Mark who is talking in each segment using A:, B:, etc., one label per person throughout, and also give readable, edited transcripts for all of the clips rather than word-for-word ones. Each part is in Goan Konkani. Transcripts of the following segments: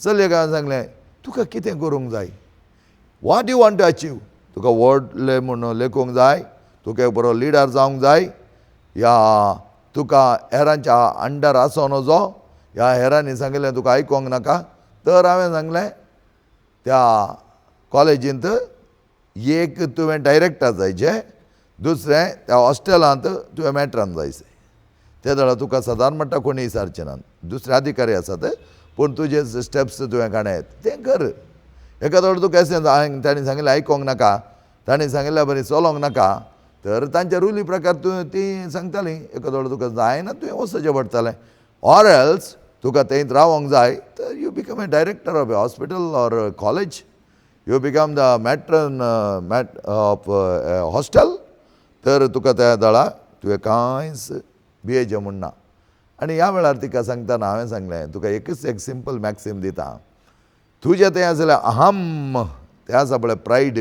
A: चलयेक हांवें सांगलें तुका कितें करूंक जाय, what you want to achieve, तुका व्हडलें म्हूण लेखूंक जाय, तुका एक बरो लिडर जावंक जाय, या तुका हेरांच्या अंडर आसूं नजो, ह्या हेरांनी सांगिल्लें तुका आयकूंक नाका. तर हांवें सांगलें त्या कॉलेजींत एक तुवें डायरेक्टर जायचें, दुसरें त्या हॉस्टेलांत तुवें मॅट्रन जायचें. ते जाल्यार तुका सादारण म्हणटा कोणी विचारचें ना, दुसरे अधिकारी आसात पूण तुजे स्टेप्स तुवें काडले तें कर. एका वेळार तुका अशें तांणी सांगिल्लें आयकूंक नाका, तांणी सांगिल्ल्या बरी चलोवंक नाका, तर तांच्या रुली प्रकार तूं ती सांगताली. एका वेळार तुका जायना तुवें वचचें पडटलें, ऑर एल्स तुका थंयच रावोंक जाय तर you become a director of a hospital or college, you become the matron of hostel. तर तुका त्या दळा तुवें कांयच भियेचें म्हूण ना. आनी ह्या वेळार तिका सांगतना हांवें सांगलें तुका एकच एक सिंपल मॅक्सिम दिता, तुजें तें आसलें अहम, तें आसा पळय प्रायड,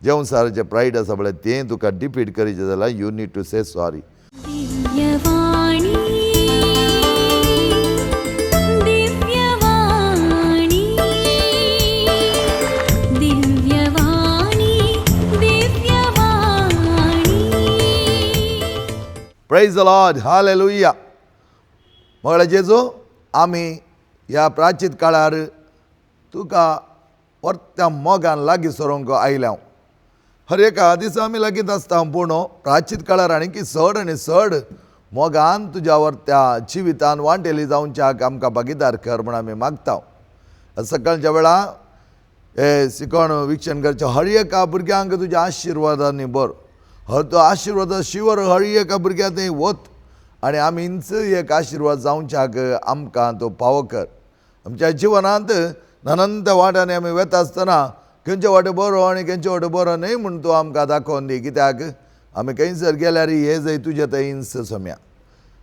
A: जेवसाराचें प्रायड आसा पळय तें तुका डिफीट करीचें जाल्यार you need to say sorry.
B: Divyavani, Divyavani, Divyavani, Divyavani.
A: Praise the Lord, hallelujah. मगळे जेजू, आमी ह्या प्राचीत काळार तुका परत्या मोगान लागीं सरोंक आयल्या. हर एका दिसा आमी लागींच आसता पूण प्राचीत काळार आनी चड आनी चड मोगान तुज्या वरत्या जिवितान वांटेली जावच्याक आमकां भागीदार कर म्हूण आमी मागता. सकाळच्या वेळा हे शिकवण विक्षण करचें हर एका भुरग्यांक तुज्या आशिर्वादांनी बर, हर तो आशिर्वादा शिवर हर एका भुरग्याक थंय वत आनी आमीच एक आशिर्वाद जावच्याक आमकां तो पावो कर. आमच्या जिवनांत अनंत वाटांनी आमी वता आसतना खंयचे वाटे बरो आनी खंयचे वाटे बरो न्हय म्हूण तूं आमकां दाखोवन दी, कित्याक आमी खंयसर गेल्यार हे जंय तुजे थंय हिंस सोम्या.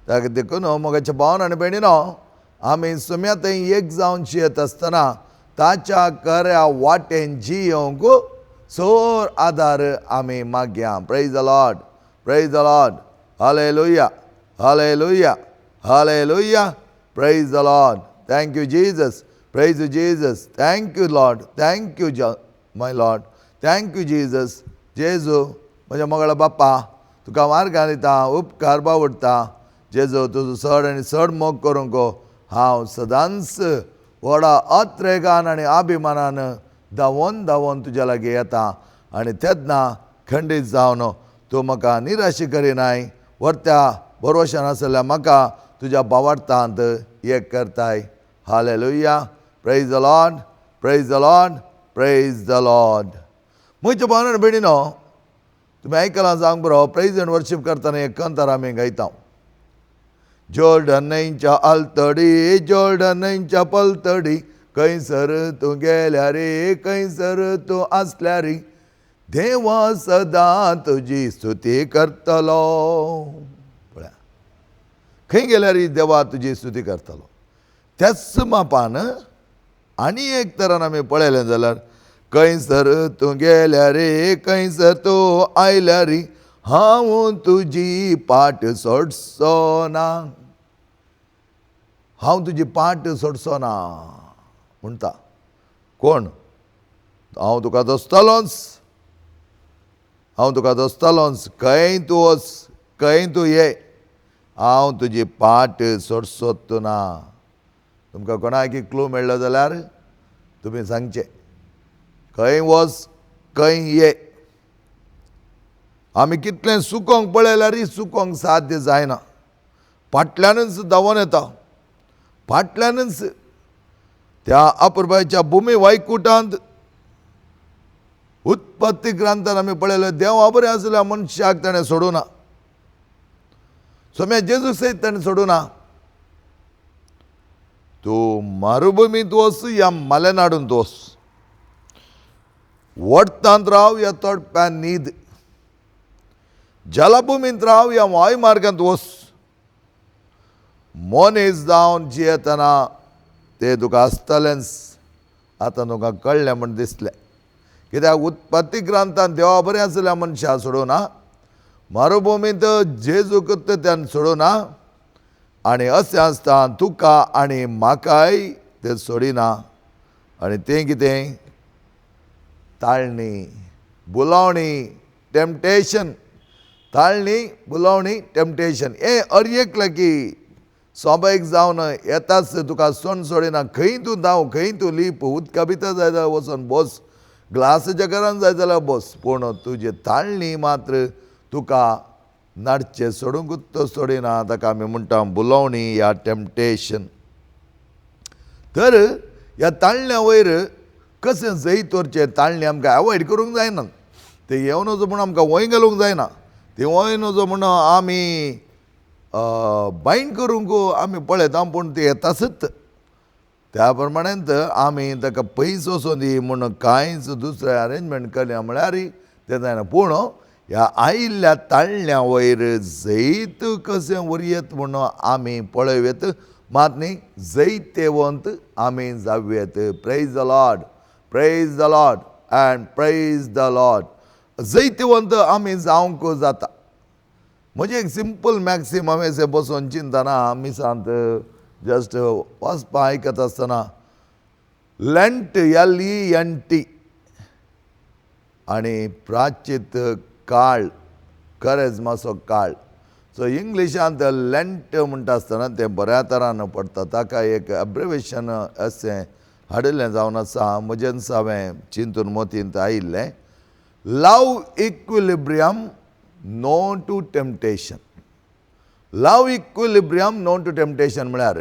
A: ताका देखून मोगाच्या भावन आनी भयणीनो, आमी सोम्या थंय एक जावन जियेत आसतना ताच्या खऱ्या वाटेन जियोवंक चड आदार आमी मागया. Praise the Lord, praise the Lord, hallelujah, hallelujah, hallelujah, praise the Lord. Thank you Jesus, praise you Jesus, thank you Lord, thank you my Lord, thank you Jesus. जेजू म्हज्या मोगाळ बाप्पा, तुका मार्गान दिता, उपकार बावडटा. जेजू तुजो चड आनी चड मोग करूंक हांव सदांच व्हडा अत्रेगान आनी अभिमानान धांवोन धांवोन तुज्या लागीं येता आनी तेन्ना खंडीत जावन तूं म्हाका निराशी करिनाय, व्हरत्या भरवशान आसल्या म्हाका तुज्या भावार्थांत एक करताय. Hallelujah, praise the Lord, praise the Lord, praise the Lord. म्हज्या भावान आनी भयणीनो, तुमी आयकलां जावंक बरो, प्रेज एंड वर्शीप करतना एक कंतार आमी गायता. जोर्डन न्हंयच्या आलतडी, जोर्डन न्हंयच्या पलतडी, खंयसर तूं गेल्यार रे, खंयसर तूं आसल्यार रे, देवा सदां तुजी स्तुती करतलो. पळया खंय गेल्यार देवा तुजी स्तुती करतलो. त्याच मापान आनी एक तरान आमी पळयलें जाल्यार खंयसर तूं गेल्यार रे, खंयसर तूं आयल्यार रे, हांव तुजी पाट सोडचो ना, हांव तुजी पाट सोडचो ना म्हणटा. कोण? हांव तुका दसतलोच, हांव तुका दसतलोच, खंय तूं वच, खंय तूं ये, हांव तुजी पाट सोडचोच ना. तुमकां कोणाक क्लू मेळ्ळो जाल्यार तुमी सांगचें, खंय वच खंय ये. आमी कितलें सुकोंक पळयल्यारय सुकोंक साध्य जायना, फाटल्यानूच धांवोन येता, फाटल्यानूच त्या अपुरबायेच्या भुमी वैकुटांत उत्पत्ती ग्रंथान आमी पळयलें देवा बरें आसल्या मनशाक ताणें सोडूं ना, सोम्या जेजू सयत ताणें सोडूं ना. तूं मरुभुमींत वच या मलेनाडूंत वच, वडतांत राव या तडप्यान न्हीद, जलभुमींत राव या वायुमार्गांत वच, मनीस जावन जियेतना ते तुका आसतलेंच. आतां तुका कळ्ळें म्हूण दिसलें, कित्याक उत्पत्ती ग्रंथान देवा बरें आसल्या मनशां सोडूं ना, मरुभुमींत जेजूक त्यान सोडूं ना, आनी अशें आसता तुका आनी म्हाकाय ते सोडिना. आनी तें कितें? ताळणी, बुलावणी, टेम्पटेशन. ताळणी, बुलावणी, टेम्पटेशन हें हर एक लागीं सोबायक जावन येताच, तुका सोण सोडिना. खंय तूं धांव, खंय तूं लीप, उदका भितर जाय जाल्यार वचोन बस, ग्लासाच्या घरान जाय जाल्यार बस, पूण तुजे ताळणी मात्र तुका नाडचें सोडूंकूच तो सोडिना. ताका आमी म्हणटा बुलोवणी या टेम्पटेशन. तर ह्या ताळण्या वयर कशें जैत व्हरचें? ताळणी आमकां एवॉयड करूंक जायना, ते येवन वचो म्हूण आमकां वंय घालूंक जायना, ते वंय वचो म्हूण आमी बायंड करूंक आमी पळयता, पूण ते येतासत. त्या प्रमाणेंत आमी ताका पयस वचों दी म्हूण कांयच दुसरें अरेंजमेंट केलें म्हळ्यार तें जायना. पूण ह्या आयिल्ल्या ताळण्या वयर जैत कशें व्हरयेत म्हूण आमी पळोवयेत, मात न्ही जैतेवंत आमी जावयेत. Praise the Lord, praise the Lord and praise the Lord. जैतेवंत आमी जावंक जाता. म्हजें एक सिंपल मॅक्सिम हांवें अशें बसोन चिंतना मिसांत जस्ट वाचपा आयकत आसतना, लेंट LENT आनी प्राचीत काळ, करेजमाचो काळ. सो इंग्लिशांत लेंट म्हणटा आसतना तें बऱ्या तरान पडटा, ताका एक अब्रिवेशन अशें हाडिल्लें जावन आसा. म्हजेंच हांवें चिंतून मतींत आयिल्लें, love equilibrium no to temptation. Love equilibrium no to temptation म्हळ्यार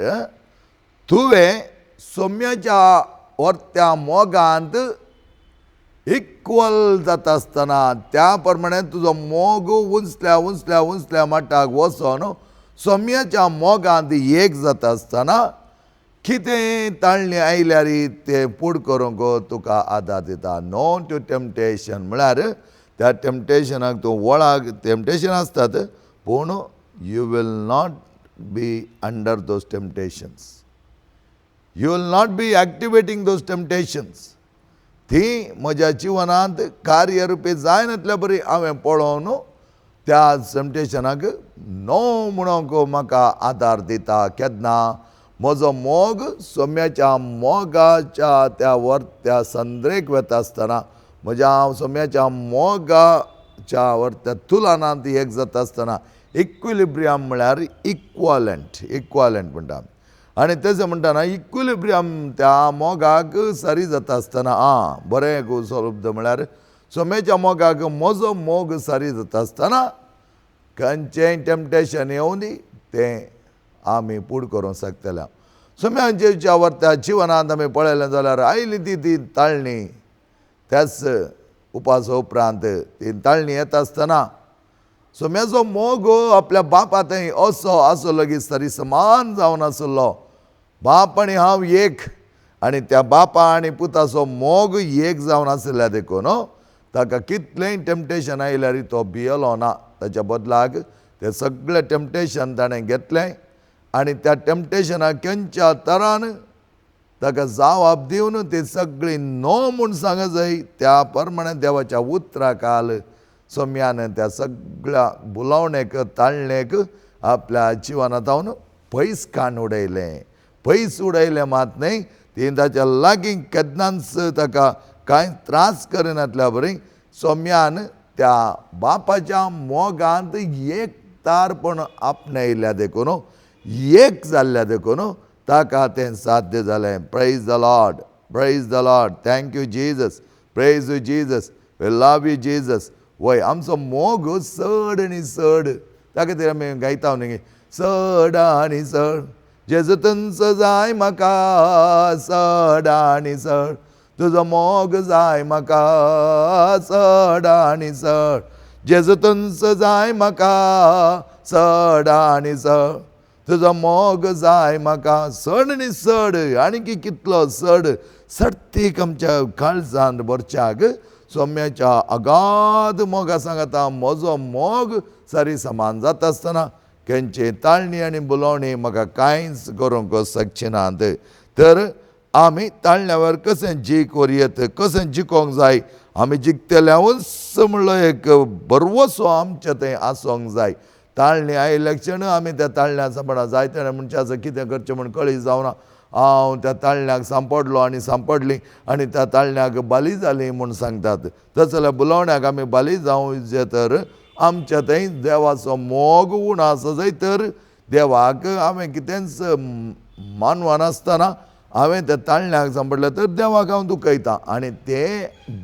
A: तुवें सोम्याच्या वर्त्या मोगांत इक्वल जाता आसतना त्या प्रमाणे तुजो मोग उंचल्या उंचल्या उंचल्या मठाक वचोन सोम्याच्या मोगांत एक जाता आसतना कितें ताळणी आयल्यार तें पूड करूंक तुका आदार दिता. नो टू टेम्पटेशन म्हळ्यार त्या टेम्पटेशनाक तूं वळाक, टेम्पटेशन आसतात पूण you will not be under those temptations, you will not be activating those temptations. ती म्हज्या जिवनांत कार्यरुपी जायनातल्या बरी हांवें पळोवन त्या टेम्पटेशनाक नो म्हणूंक म्हाका आदार दिता. केन्ना म्हजो मोग सोम्याच्या मोगाच्या त्या वर्त्या संद्रेक वता आसतना, म्हज्या सोम्याच्या मोगाच्या वर्त्या तुलनांत एक जाता आसतना, इक्विलिब्रियम म्हळ्यार इक्वलंट, इक्वलंट म्हणटा आमी. आनी तशें म्हणटना इक्विलिब्रियम त्या मोगाक सरी जाता आसतना, आं बरें एक शब्द म्हळ्यार सोम्याच्या मोगाक म्हजो मोग सरी जाता आसतना खंयचेंय टेम्पटेशन येवं दी तें आमी पूड करूंक शकतले. सोम्याच्या वर्त्या जिवनांत आमी पळयलें जाल्यार आयली ती ती ताळणी, त्याच उपासा उपरांत ती ताळणी येता आसतना सोम्याचो मोग आपल्या बापा थंय असो आसलो लगीच सरी समान जावन आसलो. बाप आनी हांव एक, आनी त्या बापा आनी पुताचो मोग एक जावन आशिल्ल्या देखून ताका कितलेंय टेम्पटेशन आयल्यार तो भियेलो ना. ताच्या बदलाक तें सगळें टेम्पटेशन ताणें घेतलें आनी त्या टेम्पटेशनाक खंयच्या तरान ताका जवाब दिवन ती सगळी नो म्हूण सांग जाय त्या प्रमाणे देवाच्या उतरा काल सोम्यान त्या सगळ्या बुलावणेक ताळणेक आपल्या जिवनांत पयस काण उडयलें. पयस उडयलें मात न्हय, ती ताच्या लागीं केन्नाच ताका कांय त्रास करिनातल्या बरी सोम्यान त्या बापाच्या मोगांत एक तारपण आपणायल्या देखून, एक जाल्ल्या देखून ताका तें साध्य जालें. Praise the Lord, praise the Lord, thank you Jesus, praise you Jesus, we love you Jesus. वय आमचो मोग चड आनी चड, ताका खातीर आमी गायता न्ही, चड आनी चड जेजू तुमचो जाय म्हाका, चड आनी चड तुजो मोग जाय म्हाका, चड आनी चड जेजू तुमचो जाय म्हाका, चड आनी चड तुजो मोग जाय म्हाका. चड आनी चड आनी कितलो चड सर्तीक आमच्या काळजान भरच्याक सोम्याच्या अगाध मोगा सांगता म्हजो मोग सरी समान जाता आसतना खंयची ताळणी आनी बुलोवणी म्हाका कांयच करूंक शकचे नात. तर आमी ताळण्यावर कशें जीक व्हरयेत, कशें जिकोंक जाय, आमी जिखतल्यावूच म्हणलो एक बरवसो आमचे थंय आसूंक जाय. ताळणी आयिल्ल्या क्षण आमी त्या ताळण्या सांबाळा जायते मनशाचो कितें करचें म्हूण कळी जावना. हांव त्या ताळण्याक सांपडलो आनी सांपडली आनी त्या ताळण्याक बाली जाली म्हूण सांगतात. तस जाल्यार बुलोवण्याक आमी बाली जावं जे तर आमच्या थंय देवाचो मोग उणो आसा जायत तर देवाक हांवें कितेंच मानवनासतना हांवें त्या ताळण्याक सांपडलें तर देवाक हांव दुखयता आनी ते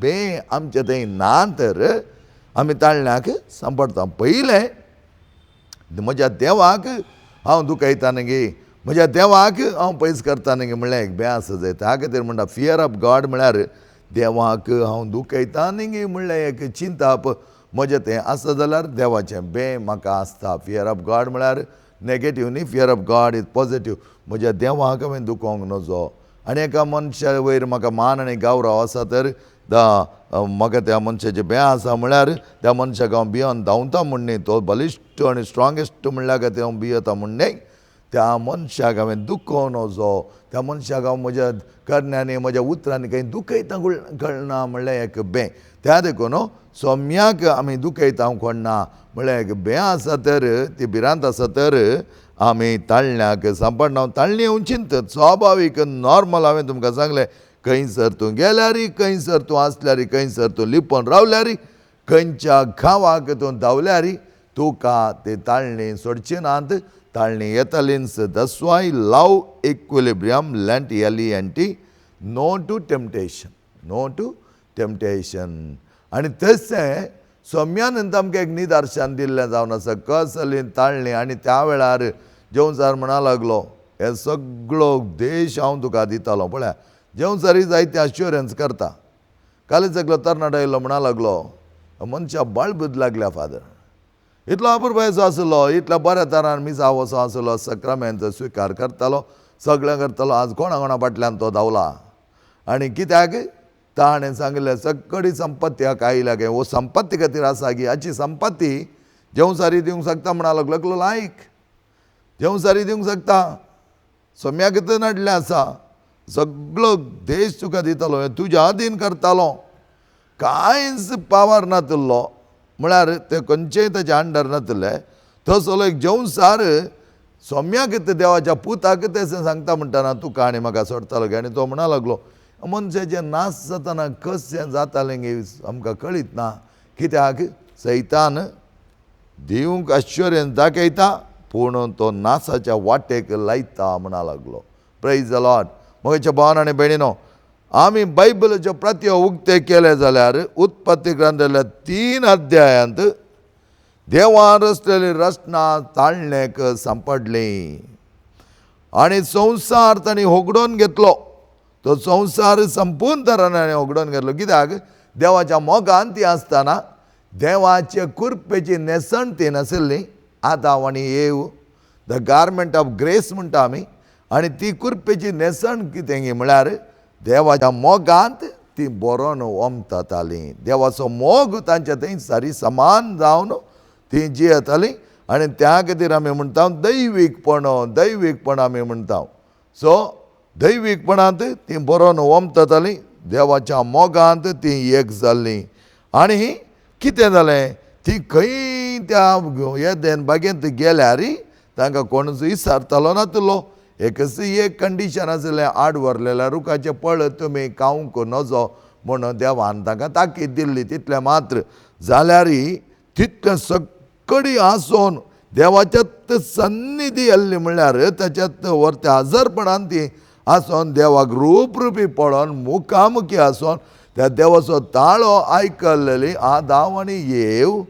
A: बे आमच्या थंय ना तर आमी ताळण्याक सांपडटा. पयलें म्हज्या देवाक हांव दुखयता न्ही, म्हज्या देवाक हांव पयस करता न्ही म्हणल्यार एक बे आसा जाय. त्या खातीर म्हणटा फियर ऑफ गॉड म्हळ्यार देवाक हांव दुखयता न्ही म्हणल्यार एक चिंताप म्हजें तें आसा जाल्यार देवाचें बे म्हाका आसता. फियर ऑफ गॉड म्हळ्यार नेगेटीव न्ही, fear of God is positive. म्हज्या देवाक हांवें दुखोवंक नजो आनी एका मनशा वयर म्हाका मान आनी गौरव आसा तर म्हाका त्या मनशाचें बें आसा म्हळ्यार त्या मनशाक हांव भियोन धांवता म्हूण न्ही, तो बलिश्ट आनी स्ट्रोंगेस्ट म्हणल्या खातीर हांव भियेता म्हूण न्ही, त्या मनशाक हांवें दुखोवं नजो, त्या मनशाक हांव म्हज्या करण्यांनी म्हज्या उतरांनी खंय दुखयता कळना म्हणल्यार एक बें. त्या देखून सोम्याक आमी दुखयता कोण ना म्हणल्यार एक बें आसा तर ती भिरांत आसा तर आमी ताळण्याक सांपडना. ताळणी हांव चिंतत स्वाभावीक नॉर्मल हांवें तुमकां सांगलें, खंयसर तूं गेल्यारी, खंयसर तूं आसल्यारी, खंयसर तूं लिपोवन रावल्यारी, खंयच्या गांवाक तूं धांवल्यारी तुका ते ताळणी सोडचे नात, ताळणी येतालीच. That's why love equilibrium lent L E N T, no to temptation, no to temptation. आनी तशें सोम्यानंद आमकां एक निदर्शन दिल्लें जावन आसा कसली ताळणी. आनी त्या वेळार जेवसार म्हणा लागलो हे सगळो देश हांव तुका दितालो. पळया जेवसारी जायते अश्युरन्स करता. कालच एकलो तरणाटो येयलो म्हणा लागलो मनशा बाळबूद लागल्या फादर, इतलो अपुरबायेचो आसलो, इतल्या बऱ्या तरान मिसा वचो आसलो, सक्रामेंत स्विकार करतालो, सगळें करतालो, आज कोणा कोणा फाटल्यान तो धांवला. आनी कित्याक ताणें सांगिल्लें सगळी संपत्ती हाका आयल्या काय हो संपत्ती खातीर आसा की हाची संपत्ती जेवसारी दिवंक शकता म्हणा लागलो. एकलो लायक जेवसारी दिवंक शकता, सोम्याक तर नाडलें आसा, सगळो देश तुका दितालो, तुज्या अधीन करतालो, कांयच पावर नातिल्लो म्हळ्यार ते खंयचेय ताचे अंडर नातिल्ले. तसलो एक जेवसार सोम्याक देवाच्या पुताक तें सांगता म्हणटना तुका आनी म्हाका सोडतालो. आनी तो म्हणा लागलो मनशाचें नाश जातना कशें जातालें गे आमकां कळीत ना, कित्याक सैतान दिवंक अश्युरन्स दाखयता पूण तो नासाच्या वाटेक लायता म्हणा लागलो. Praise the Lord. म्हज्या भावान आनी भयणीनो, आमी बायबलाच्यो प्रतियो उक्ते केले जाल्यार उत्पत्ती ग्रंथांतल्या 3 अध्यायांत देवान रचलेली रचना ताळणेक सांपडली आनी संवसार तांणी होगडोवन घेतलो. तो संवसार संपूर्ण तरान ताणें होगडोवन घेतलो. कित्याक देवाच्या मोगान ती आसतना देवाचे कुरपेची न्हेसण ती नाशिल्ली. आदाव आनी एव the garment of grace म्हणटा आमी, आनी ती कुरपेची न्हेसण कितें म्हळ्यार देवाच्या मोगांत ती बरोवन ओमताताली. देवाचो मोग तांच्या थंय सारी समान जावन ती जियेताली. आनी त्या खातीर आमी म्हणटा दैवीकपण, दैवीकपण आमी म्हणटा. सो दैवीकपणांत ती बरोवन ओमताताली, देवाच्या मोगांत ती एक जाल्ली. आनी कितें जालें, ती खंय त्या येदेन बागेंत गेल्यार तांकां कोणूच विचारतालो नातलो. एकच एक कंडिशन आसलें, आड व्हरलेल्या रुखाचें पळ तुमी खावंक नजो म्हूण देवान तांकां ताकीद दिल्ली तितलें मात्र. जाल्यार तितलें सगळी आसून देवाच्यात सन्निधी आसली म्हळ्यार ताच्यात व्हरत्या हजारपणान ती आसून देवाक रूपरुपी पळोवन मुखामुखी आसून त्या देवाचो ताळो आयकल्लेली आदाव आनी येव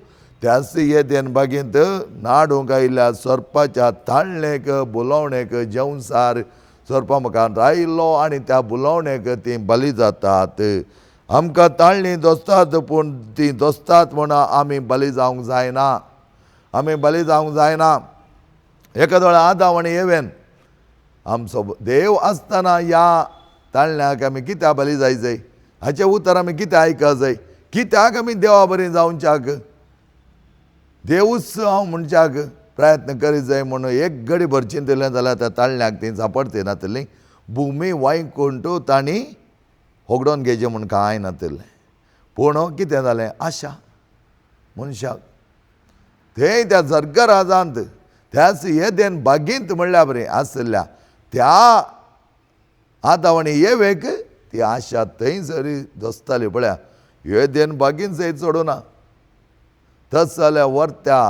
A: त्याच येदेन बागेंत नाडूंक आयिल्ल्या सोरपाच्या ताळणेक बुलोवणेक जेवसार सोरपा मुखार रायलो आनी त्या बुलोवणेक ती बली जातात. आमकां ताळणी दोसतात पूण ती दोसतात म्हूण आमी बली जावंक जायना, आमी बली जावंक जायना. एकाद वेळार आदाव आनी येवेन आमचो देव आसतना ह्या ताळण्याक आमी कित्याक बली जाय जाय, हाचें उतर आमी कित्याक आयकूंक जाय, कित्याक आमी देवा बरी जावच्याक देवूच हांव म्हणच्याक प्रयत्न करीत जाय म्हणून एक घडी भर चिंतलें जाल्यार त्या ताळण्याक ती सांपडती नातिल्ली. भुमी वायकुंठ तांणी होगडोवन घेवचें म्हूण कांय नातिल्लें. पूण कितें जालें, आशा मनशाक थंय त्या जर्गराजांत त्याच येदेन बागेंत म्हणल्या बरी आशिल्ल्या त्या आतां आनी येवेक ती आशा थंय सरी दसताली. पळया हे then बागीन सयत सोडूना. तस जाल्यार व्हरत्या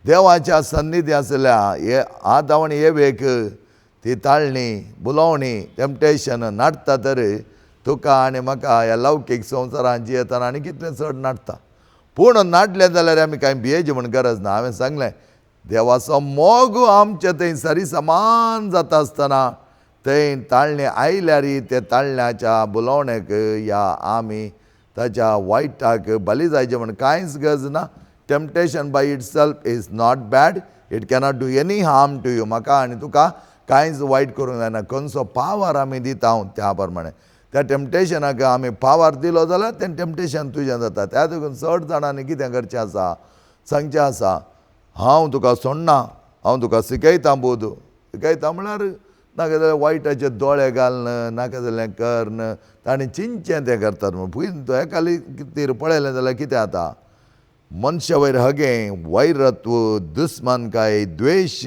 A: देवाच्या सन्निधी आसल्या हे आदांव आनी एवेक ती ताळणी बुलोवणी टेम्पटेशन नाडटा तर तुका आनी म्हाका ह्या लौकीक संवसारांत जियेतना आनी कितलें चड नाडटा. पूण नाडलें जाल्यार आमी कांय भियेची म्हूण गरज ना. हांवें सांगलें देवाचो मोग आमचे थंय सरी समान जाता आसतना थंय ताळणे आयल्यार ते ताळण्याच्या बुलोवण्याक या आमी ताच्या वायटाक बली जायचें म्हूण कांयच गरज ना. Temptation by itself is not bad. It cannot do any harm to you. म्हाका आनी तुका कांयच वायट करूंक जायना. खंयचो पावर आमी दिता त्या प्रमाणे त्या टेम्पटेशनाक आमी पावर दिलो जाल्यार तें टेम्पटेशन तुजें जाता. त्या देखून चड जाणांनी कितें करचें आसा, सांगचें आसा, हांव तुका सोडना, हांव तुका शिकयतां बोध. शिकयता म्हळ्यार नाका जाल्यार वायटाचे दोळे घालन, नाका जाल्यार करन, ताणें चिंतचें तें करतात. म्हूण एकाली खातीर पळयलें जाल्यार कितें जाता, मनशा वयर हगें, वैरत्व, दुस्मानकाय, द्वेश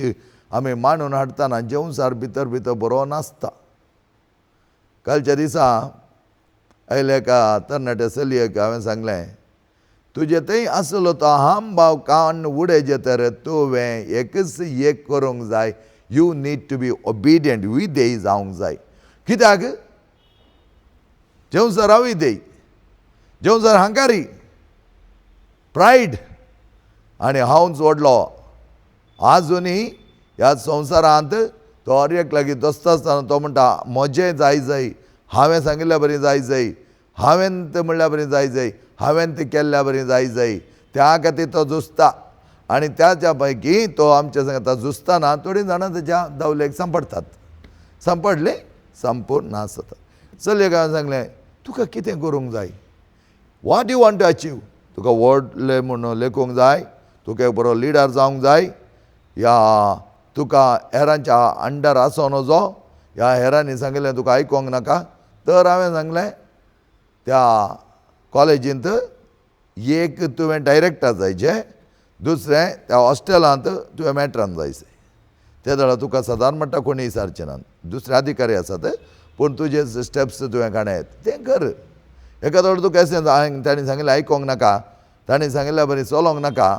A: आमी मांडून हाडटना जेवसार भितर भितर बरो नासता. कालच्या दिसा आयले एका तरणाट्या चलयेक हांवें सांगलें, तुजे थंय आसलो तो हाम भाव कान उडयचे तर तुवें एकच एक करूंक जाय. You need to be obedient, विधेय जावंक जाय. कित्याक जेवसर अविधेय, जेवसर हंकारी, प्रायड आनी हांवच व्हडलो. आजुनूय ह्या संवसारांत तो हर एक लागीं दोस्ता आसतना तो म्हणटा म्हजें जाय जाय, हांवें सांगिल्ल्या बरी जाय जाय, हांवें तें म्हणल्या बरी जाय जाय, हांवें तें केल्ल्या बरी जाय जाय. त्या खातीर तो झुजता आनी त्याच्या पैकी तो आमच्या सांगता झुजतना थोडीं जाणां तेच्या दावलेक सांपडटात, सांपडले संपूर्ण नाश जाता. चलयेक हांवें सांगलें तुका कितें करूंक जाय, what you want to achieve. तुका व्हडलें म्हूण लेखूंक जाय, तुका एक बरो लिडर जावंक जाय, या तुका हेरांच्या अंडर आसूं नजो, ह्या हेरांनी सांगिल्लें तुका आयकोंक नाका. तर हांवें सांगलें त्या कॉलेजींत एक तुवें डायरेक्टर जायचें, दुसरें त्या हॉस्टेलांत तुवें मॅट्रन जायचें. ते जाल्यार तुका सादारण म्हणटा कोणी विचारचें ना, दुसरे अधिकारी आसात पूण तुजे स्टेप्स तुवें काडे तें कर. एकादो तुका अशें तांणी सांगिल्लें आयकोंक नाका, तांणी सांगिल्ल्या बरी चलोंक नाका,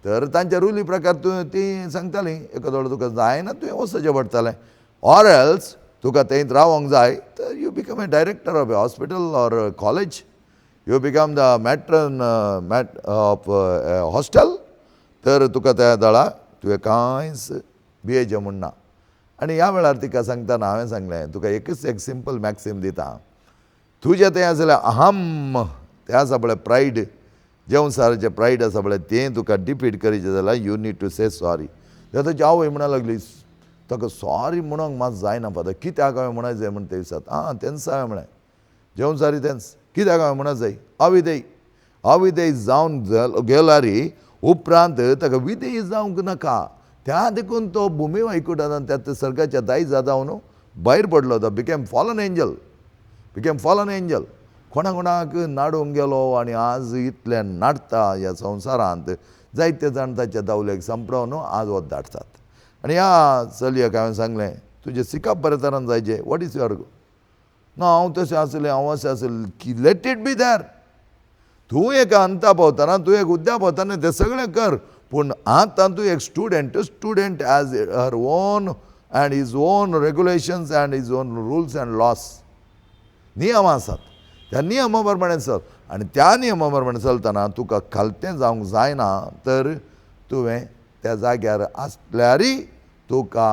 A: तर तांच्या रुली प्रकार तूं ती सांगताली. एकादो तुका जायना तुवें वचचें पडटलें, ऑर एल्स तुका थंयच रावोंक जाय तर you become a director of a hospital or college, you become the matron of hostel. तर तुका त्या दळा तुवें कांयच भियेचें म्हूण ना. आनी ह्या वेळार तिका सांगतना हांवें सांगलें तुका एकच एक सिंपल मॅक्सिम दिता, तुजें तें आसलें अहम, तें आसा पळय प्रायड, जेवसाराचें प्रायड आसा पळय तें तुका डिफीट करीचें जाल्यार you need to say sorry. तेन्ना ताची आवय म्हणा लागली ताका सॉरी म्हणूंक मात जायना फादर, कित्याक हांवें म्हणा जाय म्हण ते दिसात. आं तेंच हांवें म्हळें जेवसारी तेंच, कित्याक हांवें म्हणा जाय, अविधेय अविधेय जावन गेल्यार उपरांत ताका विधेय जावंक नाका. त्या देखून तो भुमी वैकुटान त्या सर्गाच्या दायजा जावन भायर पडलो, तो became fallen angel, became fallen angel. कोणा कोणाक नाडूंक गेलो आनी आज इतलें नाडटा ह्या संवसारांत जायते जाण ताच्या दावलेक सांपडोवन आज वत धाडटात. आनी ह्या चलयेक हांवें सांगलें तुजें शिकप बरें तरान जायचें, what is your ना हांव तशें आसलें, हांव अशें आसलें, let it be there. तूं एक अंता पावतना, तूं एक उद्या पावतना तें सगळें कर, पूण आतां तूं एक student, student has her own and his own regulations and his own rules and laws, नियम आसात, त्या नियमा प्रमाणे चल. आनी त्या नियमा प्रमाणे चलतना तुका खालतें जावंक जायना तर तुवें त्या जाग्यार आसल्यारय तुका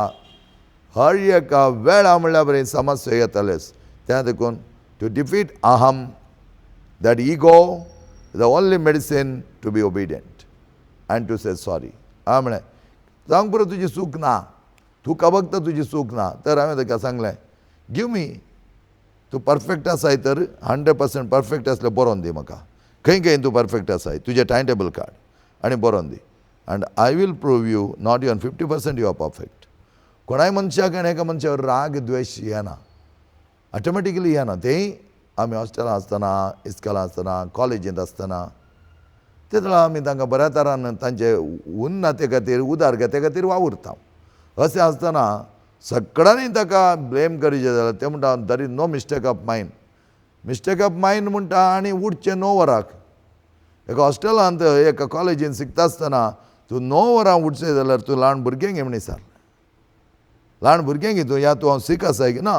A: हर एका वेळा म्हणल्यार बरें समस्या येतलेच. त्या देखून टू डिफीट अहम, that ego is the only medicine to be obedient and to say sorry. हांवें म्हळें जावंक पुरो तुजी चूक ना, तुका फक्त तुजी चूक ना. तर हांवें ताका सांगलें गिव मी, तूं परफेक्ट आसाय तर 100% परफेक्ट आसलें बरोवन दी म्हाका, खंय खंय तूं परफेक्ट आसाय तुजें टायम टेबल काड आनी बरोवन दी, and I will prove you not even 50% you are perfect. कोणाय मनशाक आनी एका मनशावर राग द्वेश येना, ऑटोमॅटिकली येना. तेंय आमी हॉस्टेलां आसतना, इस्कॉलां आसतना, कॉलेजींत आसतना ते वेळार आमी तांकां बऱ्या तरान तांचे उन्नते खातीर, उदारगते खातीर वावुरता. अशें आसतना सगळ्यांनी ताका ब्लेम करीचें जाल्यार ते म्हणटा there is no mistake of mine. Mistake of mine म्हणटा आनी उठचें 9 वराक. एका हॉस्टेलांत एका कॉलेजीन शिकता आसतना तूं 9 वरां उठचें जाल्यार तूं ल्हान भुरग्यांक म्हण विचार, ल्हान भुरग्यांक तूं या तूं हांव सीक आसाय की ना,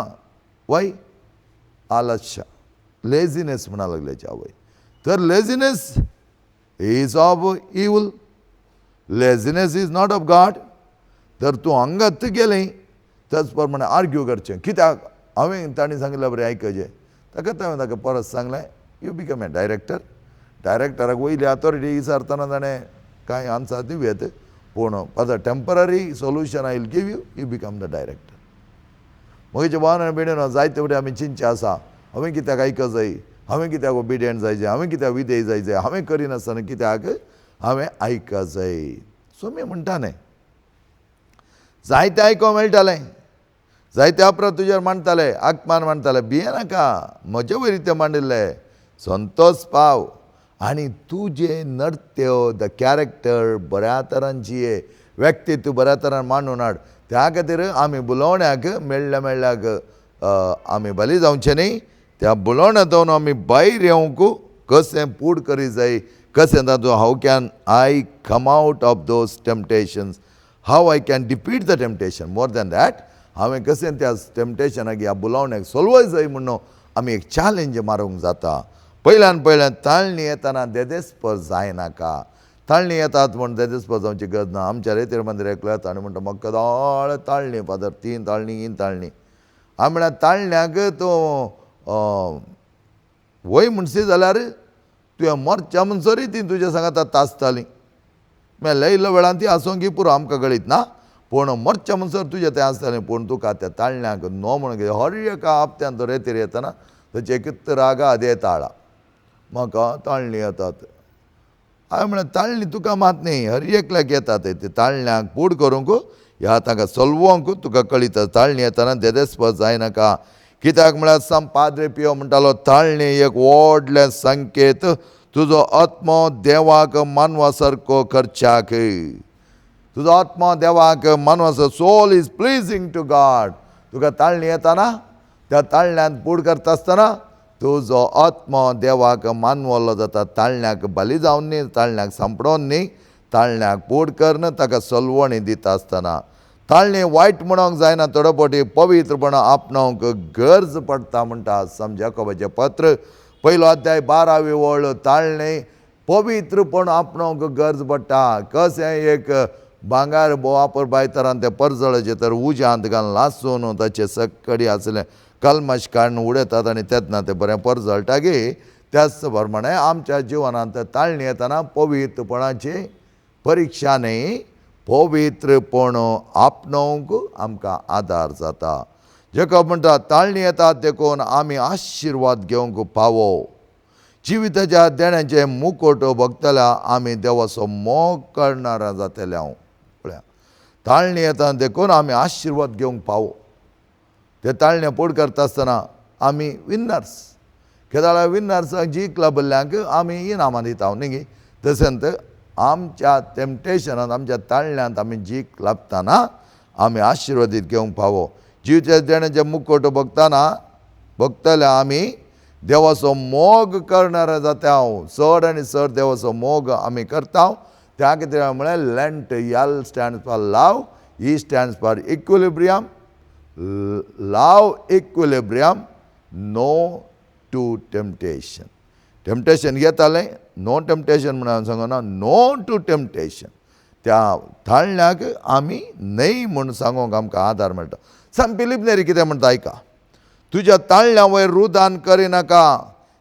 A: वय आलस्य लेजिनेस म्हणा लागल्याची आवय. तर laziness is of evil, laziness is not of God. तर तूं हांगात गेलें त्याच प्रमाणे आर्ग्यू करचें कित्याक हांवें तांणी सांगिल्ल्या बरें आयकचें. ताका हांवें ताका परत सांगलें you become a director. डायरेक्टराक वयली ऑथॉरिटी विचारतना ताणें कांय आन्सर दिवं येत, पूण as a temporary solution I will give you, you become the director. म्हजे भावान आनी भयणीनो जायते फुडें आमी चिंतचें आसा हांवें कित्याक आयक जाय, हांवें कित्याक ओबिडियंट जाय जाय, हांवें कित्याक विधेय जाय जाय, हांवें करिनासतना कित्याक हांवें आयक जाय. सो मी म्हणटा न्हय जायते आयको मेळटालें, जायते अपराध तुजेर मांडटाले, आकमान मांडटाले, भियेनाका म्हजे वयर तें मांडिल्लें संतोष पाव आनी तुजें नर्त्य the character बऱ्या तरांची व्यक्तित्व बऱ्या तरान मांडून हाड. त्या खातीर आमी बुलोवण्याक मेळ्ळ्या मेळ्ळ्याक आमी बली जावचें न्ही, त्या बुलोवण्यांतून आमी भायर येवंक कशें पूड करी जाय, कशें तातूंत how can I come out of those temptations, how I can defeat the temptation. More than that हांवें कशें त्या टेम्पटेशनाक ह्या बुलोवण्याक सोल्वय जाय म्हणून आमी एक चॅलेंज मारूंक जाता. पयल्यान पयल्यान ताळणी येतना देदेस्पर जायनाका. ताळणी येतात म्हूण देदेस्पर जावची गरज ना. आमच्या रेतीर मंदिर एकलो येता आनी म्हणटा म्हाका दाळ ताळणी फादर, 3 ताळणी 3 ताळणी. हांवें म्हळ्यार ताळण्याक तूं वय म्हणशी जाल्यार तुवें मरच्या म्हणसरी ती तुज्या सांगाता तासताली. मेल्ल्या इल्लो वेळान ती आसूंक पुरो आमकां कळीत ना, पूण मरच्या म्हणसर तुजें तें आसतालें. पूण तुका त्या ताळण्याक नो म्हणून कितें हर एका हप्त्यान तो रेतीर येतना ताचे एकच रागा आदे ताळा म्हाका ताळणी येतात. हांवें म्हळ्यार ताळणी तुका मात न्ही, हर एकल्याक येतात ते ताळण्याक पूड करूंक ह्या तांकां चलवंक तुका कळीत. ताळणी येतना देदेस्पर जायनाका. कित्याक म्हळ्यार सम पाद्रे पियो म्हणटालो ताळणी एक व्हडलें संकेत तुजो आत्मो देवाक मानवा सारको करच्याक, तुजो आत्मो देवाक मानवा soul is pleasing to God. तुका ताळणी येताना त्या ताळण्यांत पूड करता आसतना तुजो आत्मो देवाक मानवलो जाता. ताळण्याक बली जावन न्ही, ताळण्याक सांपडोवन न्ही, ताळण्याक पूड करन ताका सलवणी दिता आसतना. ताळणी वायट म्हणूंक जायना, थोडो फावटी पवित्रपणा आपणावंक गरज पडटा म्हणटा सम जाकोबाचें पत्र 1 अध्याय 12वी वळ. ताळणी पवित्रपण आपणावंक गरज पडटा. कशें एक भांगर वापर बायतरान तें परजळाचें तर उज्यांत घालून लासून ताचे सकडी आसलें कलमश काडून उडयतात आनी तेन्ना तें बरें परजळटा गे. त्याच प्रमाणे आमच्या जिवनांत ताळणी येतना पवित्रपणाची परिक्षा न्ही, पवित्रपण आपणोवंक आमकां आदार जाता. जेकब म्हणटा ताळणी येतात देखून आमी आशिर्वाद घेवंक पावो. जिविताच्या देण्याचे मुकोट भोगतल्या आमी देवाचो मोग करणारा जातले. हांव पळया ताळणी येता देखून आमी आशिर्वाद घेवंक पावो. ते ताळणे पोड करता आसतना आमी विनर्स, केदाळा विनर्साक जिखला भल्ल्यांक आमी इनामां दिता न्ही गे. तशेंच आमच्या टेम्पटेशनांत आमच्या ताळण्यांत आमी जीक लाबतना आमी आशिर्वादीत घेवंक पावो. जिविताच्या देण्याचे मुकोट भोगतना भोगतल्या आमी देवाचो मोग करणारा जाता. हांव चड आनी चड देवाचो मोग आमी करता. त्या खातीर म्हळ्यार Lent, L stands for love, E stands for equilibrium, love equilibrium, no to temptation. Temptation येतालें, नो टेम्पटेशन म्हणून सांगना, नो टू टेम्पटेशन. त्या ताळण्याक आमी न्हय म्हूण सांगूंक आमकां आदार मेळटा. सांत फिलीप नेरी कितें म्हणटा आयका, तुज्या ताळण्या वयर रुदान करिनाका.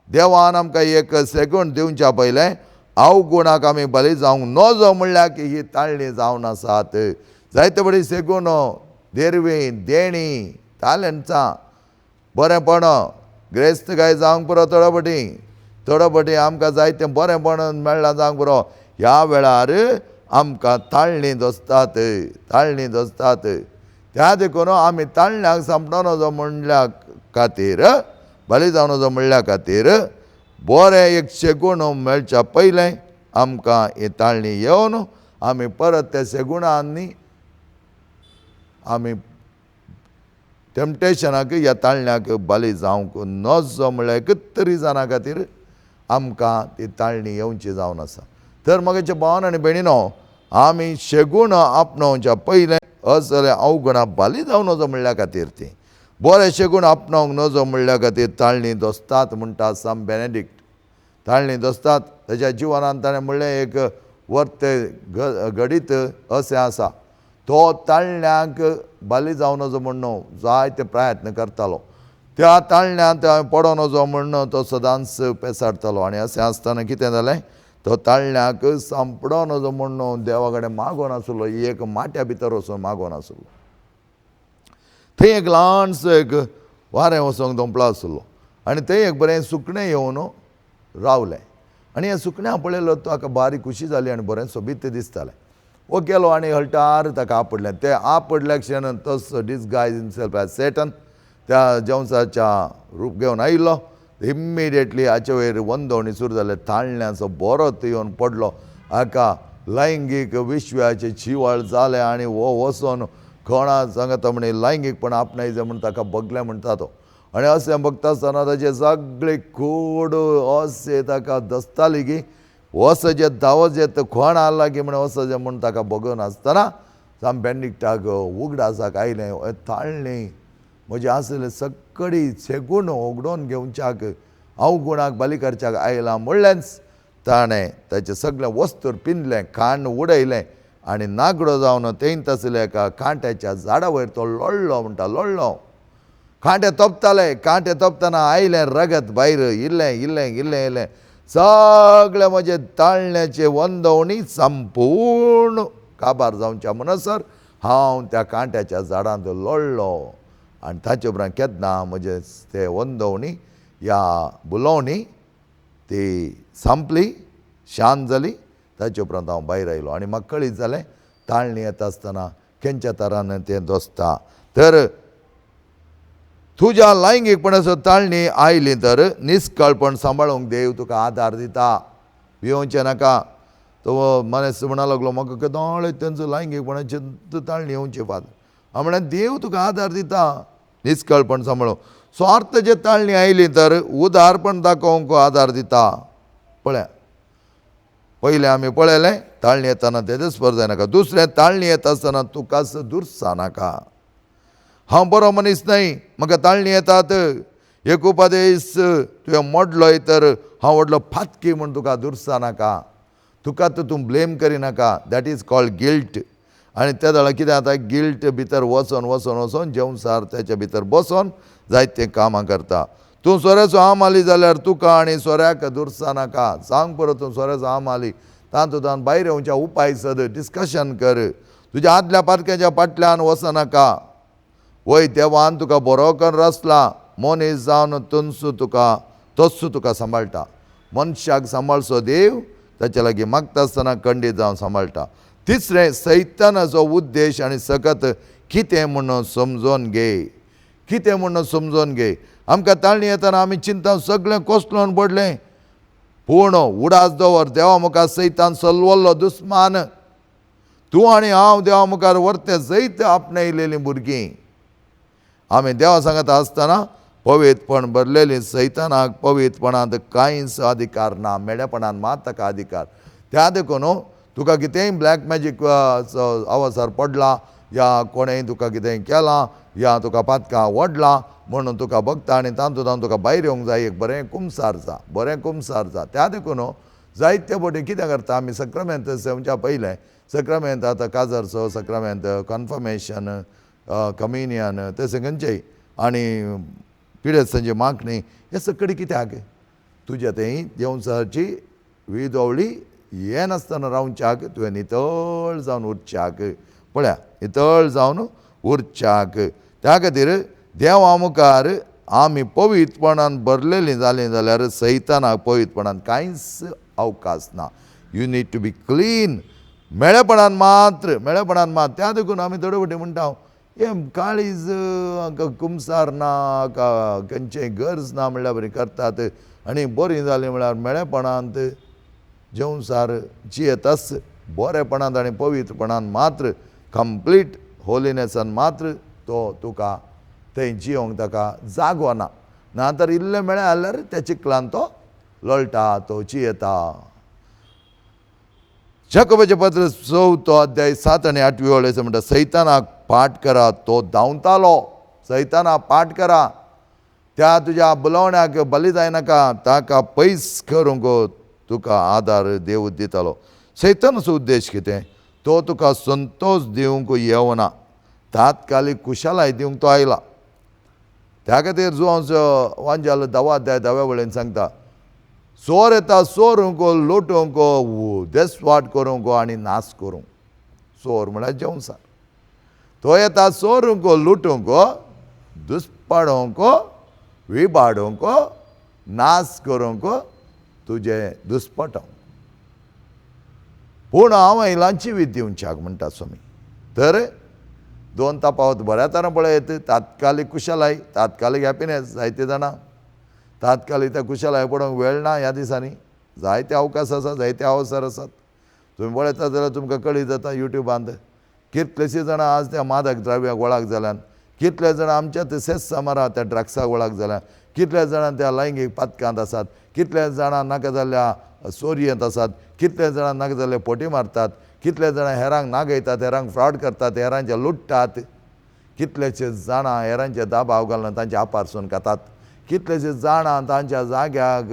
A: देवान आमकां एक सेगूण दिवच्या पयलें अवगुणाक आमी बली जावंक नजो म्हणल्यार की ही ताळणी जावन आसात. जायते बरी सेगूण देरवी देणी तालंचां बरेंपण ग्रेस्त काय जावंक पुरो, थोडो फावटी थोडो फावटी आमकां जायतें बरेंपण मेळ्ळां जावंक पुरो. ह्या वेळार आमकां ताळणी दसतात, ताळणी दसतात. त्या देखून आमी ताळण्याक सांपडो नजो म्हणल्या खातीर, बली जावं नजो म्हणल्या खातीर बरें एक शेगूण मेळच्या पयलें आमकां ही ताळणी येवन आमी परत त्या शेगुणांनी आमी टेम्पटेशनाक ह्या ताळण्याक बली जावंक नजो म्हणल्यार एकच रिजना खातीर आमकां ती ताळणी येवची जावन आसा. तर म्हगेच्या भावान आनी भयणीनो, आमी शेगूण आपणावच्या पयलें असले अवगुणां बली जावं नजो म्हणल्या खातीर ती बरें शेगूण आपणावंक नजो म्हणल्या खातीर ताळणी दोस्तात म्हणटा सम बेनेडिक्ट. ताळणी दोस्तात ताच्या जिवनांत ताणें म्हणलें एक वर्ते घडीत अशें आसा, तो ताळण्याक बली जावं नजो म्हण जायते प्रयत्न करतालो. त्या ताळण्यांत हांवें पडों नजो म्हण तो सदांच पेसाडटालो. आनी अशें आसतना कितें जालें, तो ताळण्याक सांपडो नजो म्हण देवा कडेन मागोन आसलो, एक माट्या भितर वचून मागोन आसलो. थंय एक ल्हानसो एक वारें वचोंक दोंपलो आसलो आनी थंय एक बरें सुकणें येवन रावलें. आनी हें सुकण्यां पळयलो ताका बारीक खुशी जाली आनी बरें सोबीत दिसतालें. वो गेलो आनी हळटार ताका आपडलें. तें आपडल्या क्षण तसो डिसगायज हिमसेल्फ एज सेटन त्या जेवसाच्या रूप घेवन आयिल्लो. इमिडिएटली हाचे वयर वंदवणी सुरू जालें, ताळण्याचो बरो येवन पडलो. हाका लैंगीक विश्वाचे चिवळ जालें आनी हो वचोन कोणा सांगता म्हणे लैंगीकपण आपणायचें म्हूण ताका बगलें म्हणटा तो. आनी अशें बगता आसतना ताचे सगळे कूड अशें ताका दसताली की वसजें धांवजें कोणा लागीं म्हण वसजें म्हूण ताका बगून आसतना साम बेनेडिक्टाक उगडासाक आयलें, ताळणी म्हजें आसलें सगळी शेगूण उगडोवन घेवच्याक अवगुणाक बली करच्याक आयलां म्हणलेंच ताणें ताचें सगळें वस्तूर पिंदलें, खाण उडयलें आनी नागडो जावन तेंत आसलें एका कांट्याच्या झाडा वयर तो लोळ्ळो म्हणटा लोळ्ळो. कांटे तोपताले, कांटे तोपतना आयलें रगत भायर, इल्लें इल्लें इल्लें इल्लें सगळें म्हजें ताळण्याचें वंदवणी संपूर्ण काबार जावच्या म्हणसर हांव त्या कांट्याच्या झाडांत लोळ्ळो. आनी ताचे उपरांत केन्ना म्हजें ते वंदवणी ह्या बुलोवणी ती संपली, शांत जाली. ताचे उपरांत हांव भायर आयलो आनी म्हाका कळीत जालें ताळणी येता आसतना खंयच्या तरान तें दोसता. तर तुज्या लैंगीकपणाचो ताळणी आयली तर निस्कळपण सांबाळूंक देव तुका आदार दिता, भिवचें नाका. तो मनीस म्हणा लागलो म्हाका केदोळे तेंचो लैंगीकपणाची ताळणी येवची फादर. हांव म्हणलें देव तुका आदार दिता निस्कळपण सांबाळूंक. स्वार्थाचे ताळणी आयली तर उदारपण दाखोवंक आदार दिता. पळया पयलें आमी पळयलें ताळणी येताना तेजेच स्पर्ध जायनाका. दुसरें ताळणी येता आसतना तुकाच दुरसा नाका. हांव बरो मनीस न्हय, म्हाका ताळणी येतात, एक उपदेश तुवें मोडलोय तर हांव व्हडलो फातकी म्हूण तुका दुरसा नाका, तुका तर तूं blame करिनाका. That is called guilt. आनी त्या वेळार कितें जाता, गिल्ट भितर वचोन वचोन वचोन जेवसार तेच्या भितर बसोन जायते कामां करता. तूं सोऱ्याचो आम आली जाल्यार तुका आनी सोऱ्याक दुरसा नाका. सांग परत तूं सोऱ्याचो आम आली तातूंत भायर येवच्या उपाय सद डिस्कशन कर. तुज्या आदल्या पारख्याच्या फाटल्यान वचनाका. वय देवान तुका बरो करून रचला, मनीस जावन तनसू तुका तस्सू तुका सांबाळटा. मनशाक सांबाळचो देव ताच्या लागीं मागता आसतना खंडीत जावन सांबाळटा. तिसरें सैतानाचो उद्देश आनी सकत कितें म्हूण समजोन घे, कितें म्हूण समजोन घे. आमकां ताळणी येतना आमी चिंता सगळें कोसलोन पडलें, पूण उडास दवर देवा मुखार सैतान सलवल्लो दुस्मान. तूं आनी हांव देवा मुखार वर्ते जैत आपणायलेलीं भुरगीं. आमी देवा सांगता आसतना पवित्रपण भरलेली सैतानाक पवित्रपणांत कांयच अधिकार ना, मेळेपणान मात ताका अधिकार. त्या देखून तुका कितेंय ब्लॅक मॅजीक अवसर पडला या कोणेंय तुका कितेंय केलां या तुका पातकां ओडलां म्हणून तुका बगता आनी तातूंत तुका भायर येवंक जाय, एक बरें कुमसार जा, बरें कुमसार जा. त्या देखून जायते फावटी कितें करता आमी सक्रामेंत सेवच्या पयलें सक्रामेंत आतां काजरचो सक्रामेंत, कन्फर्मेशन, कम्युनियन तशें खंयचेय आनी पिडेस्तांची मागणी हे सगळें कित्याक तुज्या थंय देंवचाराची विदवळी येनासतना रावच्याक तुवें नितळ जावन उरच्याक. पळया नितळ जावन उरच्याक. त्या खातीर देवा मुखार आमी पवित्रपणान भरलेलीं जालीं जाल्यार सैतानाक पवित्रपणान कांयच अवकाश ना. You need to be clean. मेळेपणान मात्र, मेळेपणान मात्र. त्या देखून आमी थोडे फावटी म्हणटा हें काळीज कुमसार ना, खंयचें गरज ना म्हणल्यार बरी करतात आनी बरीं जालीं म्हळ्यार मेळेपणांत जेवसार जियेताच बरेपणांत आनी पवित्रपणान मात्र, कंप्लीट होलिनेसान मात्र तो तुका थंय जियोंक ताका जागो ना. ना तर इल्लें मेळ्ळें जाल्यार त्या चिखलान तो लोळटा, तो चियेता. जाकोबाचें पत्र 4 अध्याय 7 आनी 8 वळ म्हणटा, सैतानाक पाठ करा तो धांवतालो. सैतानाक पाठ करा, त्या तुज्या बुलोवण्याक बली जायनाका, ताका पयस करूंक तुका आदार देव दितालो. सैतानाचो उद्देश कितें? तो तुका संतोश दिवंक येवना, तात्कालीक कुशालाय दिवंक तो आयला. त्या खातीर जुवांचो वांजाल 10 अध्याय 10 वळेन सांगता, चोर येता चोरूंक, लुटूंक, देसवाट करूंक आनी नाश करूंक. चोर म्हळ्यार जेवसार. तो येता चोरूंक, लुटूंक, दुस्पाडोवंक, विबाडूंक, नाश करूंक, तुजें दुस्पटोवंक. पूण हांव आयलांची विध दिवच्याक म्हणटा स्वामी. तर दोन तपावत बऱ्या तरान पळयत, तात्कालीक कुशलाय, तात्कालीक हॅपिनेस. जायते जाणां तात्कालीक त्या कुशलाय पडोवंक वेळ ना. ह्या दिसांनी जायते अवकाश आसा, जायते अवसर आसात. तुमी पळयता जाल्यार तुमकां कळीत जाता युट्यूबांत कितलेशीं जाणां आज त्या मादक द्रव्याक वळख जाल्यान, कितले जाणां आमच्या तशेंच समारा त्या ड्रग्साक वळख जाल्यान, कितले जाणां त्या लैंगीक पातकांत आसात, कितले जाणां नाका जाल्ल्या चोरयेंत आसात, कितले जाणां नाका जाल्ले पोटी मारतात, कितले जाणां हेरांक नागयतात, हेरांक फ्रॉड करतात, हेरांचे लुट्टात, कितलेशे जाणां हेरांचे दाबाव घालून तांचे आपारसून खातात, कितलेशे जाणां तांच्या जाग्याक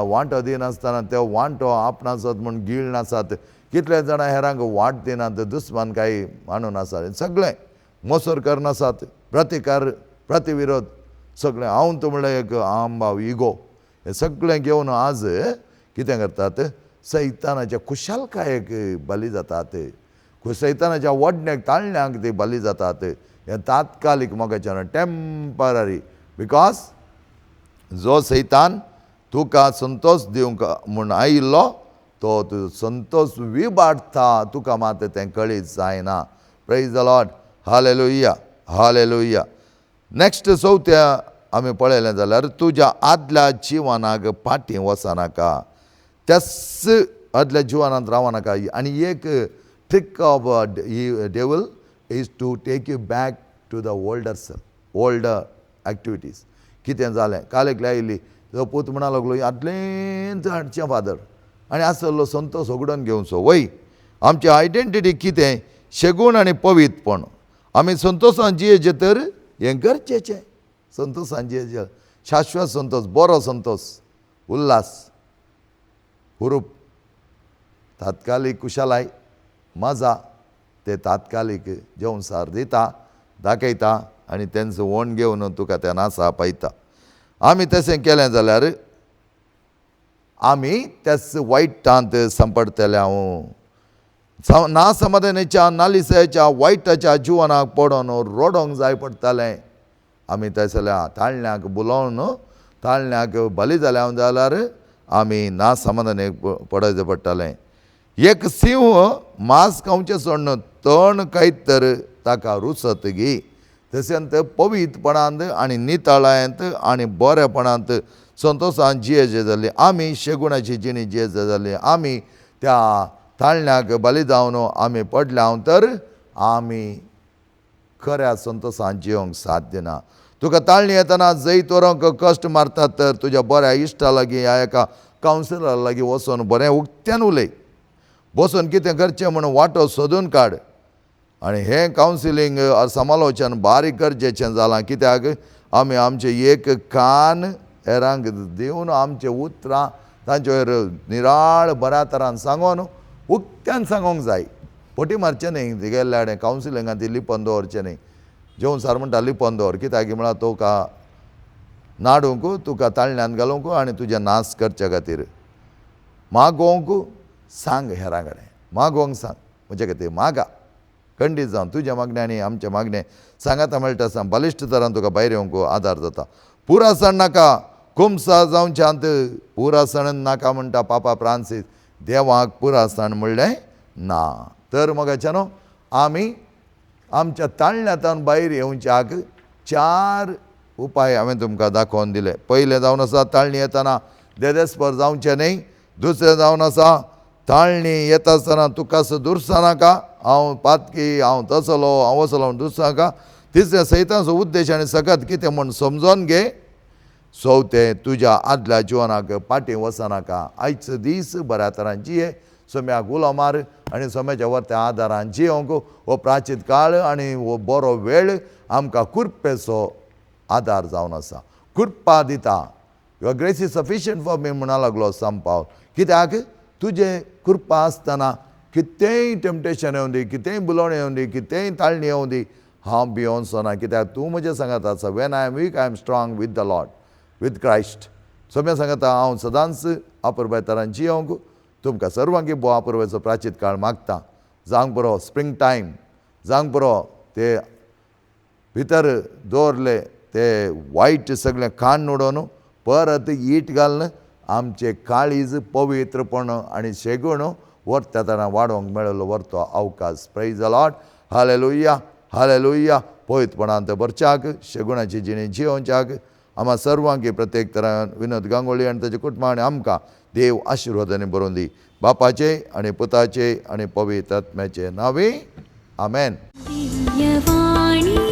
A: वांटो दिनासतना ते वांटो आपणासत म्हूण गिळ नासात, कितले जाणां हेरांक वाट दिनात, दुस्मान काय मानून आसात, सगळें मोसर करनासात, प्रतिकार प्रतिविरोध सगळें. हांव तूं म्हणल्यार एक आंबाव इगो हें सगळें घेवन आज कितें करतात? सैतानाच्या खुशालकायेक बली जातात, सैतानाच्या वडण्याक ताळण्याक ते बली जातात. हें तात्कालीक मोगाचें टेम्पररी. Because जो सैतान तुका संतोश दिवंक म्हूण आयिल्लो तो तुजो संतोश विबाडटा, तुका मात तें कळीत जायना. Praise the Lord, hallelujah, hallelujah. Next चवथ्या आमी पळयलें जाल्यार तुज्या आदल्या जिवनाक फाटीं वचनाका, त्याच आदल्या जिवनांत रावनाका. आनी एक trick of devil is to take you back to the older self, older activities. कितें जालें? काल एकली आयिल्ली, तो पूत म्हणा लागलो आदलेंच हाडचें फादर, आनी आसलो संतोश उगडून घेवचो. वय आमची आयडेंटिटी कितें? शेगूण आनी पवित्रपण. आमी संतोशान जियेचें तर हें गरजेचें. संतोशान जियेचें, शाश्वत संतोश, बरो संतोश, उल्हास, हुरूप, तात्कालीक कुशालाय, मजा ते तात्कालीक जेवणसार दिता, दाखयता आनी तेंचो ओण घेवन तुका त्या नासा पायता. आमी तशें केलें जाल्यार आमी त्याच वायटांत सांपडटले. हांव ना समाधानाच्या नालिसाच्या वायटाच्या जिवनाक पडोन रडोंक जाय पडटालें. आमी तसल्या ताळण्याक बुलोवन ताळण्याक बली जाल्या जाल्यार आमी ना समाधानेक पडोवचें पडटालें. एक सिंह मांस खावचें सोडून तण खायत तर ताका रुचत गी, तशेंच पवित्रपणांत आनी नितळायेंत आनी बरेपणांत संतोशान जियेचे जाली आमी, शेगुणाची जिणी जियेचे जाली आमी त्या ताळण्याक बली जावन आमी पडल्या तर आमी खऱ्या संतोशान जियोंक साध्य ना. तुका ताळणी येतना जैत व्हरूंक कश्ट मारतात तर तुज्या बऱ्या इश्टा लागीं ह्या एका कावन्सिलरा लागीं वचून बरें उक्त्यान उलय, बसून कितें करचें म्हूण वाटो सोदून काड. आनी हें कावन्सिलींग समालोचन बारीक गरजेचें जालां, कित्याक आमी आमचें एक कान हेरांक दिवन आमचें उतरां तांचेर निराळ बऱ्या तरान सांगून उक्त्यान सांगूंक जाय. फटी मारचें न्ही, गेल्ल्या कडेन कावन्सिलिंगान ती लिपोवन दवरचें न्ही. जेवण सार म्हणटा लिपोवन दवर, कित्याक म्हळ्यार तुका नाडूंक, तुका ताळण्यान घालूंक आनी तुजें नाश करचे खातीर. मागोवंक सांग हेरां कडेन, मागोवंक सांग म्हजे खातीर, मागा खंडीत जावन तुजें मागणें आनी आमचें मागणें सांगाता मेळटा आसा, बलिश्ट तरान तुका भायर येवंक आदार जाता. पुरासण नाका, कुमसा जावच्यांत पुरासण नाका म्हणटा पापा फ्रांसीस, देवाक पुरासण म्हणलें ना. तर मोगाच्या न्हू आमी आमच्या ताळण्यांतल्यान भायर येवच्याक 4 उपाय हांवें तुमकां दाखोवन दिले. पयलें जावन आसा ताळणी येतना देदेस्पर जावचें न्ही. दुसरें जावन आसा ताळणी येता आसतना तुका दुरसा नाका, हांव पातकी, हांव तसलो, हांव वसलो म्हूण दुरसा नाका. तिसरें, सैतानाचो उद्देश आनी सकत कितें म्हूण समजोन घे. चवथें, तुज्या आदल्या जिवनाक फाटीं वचनाका. आयचो दीस बऱ्या तरान जिये, सोम्याक उलो मार आनी सोम्याच्या वरत्या आदारान जियोंक हो प्राचीत काळ आनी हो बरो वेळ आमकां कुरपेचो आदार जावन आसा, कृपा दिता. Your grace is sufficient for me म्हणा लागलो संत पावल. कित्याक तुजें कृपा आसतना कितेंय टेम्पटेशन येवं दी, कितेंय बुलोवणें येवं दी, कितेंय ताळणी येवं दी, हांव भियोनचो ना, कित्याक तूं म्हजें सांगत आसा. When I am weak, I am strong with the Lord, with Christ. Saumya सांगता हांव सदांच अपुरबाय तरान जियोंक तुमकां सर्वांकी भोव अपुरबायचो प्राचीत काळ मागता. जावंक पुरो स्प्रींग टायम, जावंक पुरो ते भितर दवरले ते वायट सगळें खाण उडोवन परत ईट घालून आमचें काळीज पवित्रपण आनी शेगूण व्हरता तरान वाडोवंक मेळिल्लो व्हरतो अवकाश. Praise the Lord. Hallelujah, hallelujah. पवित्रपणांत भरच्याक, शेगुणाची जिणी जियोवच्याक आमा सर्वांकी प्रत्येक तरान विनोद गांगोळी आनी ताचे कुटुंब आनी आमकां देव आशिर्वादांनी बरोवन दी. बापाचे आनी पुताचे आनी पवित्र आत्म्याचे नांवे, आमेन.
B: दिव्यवाणी.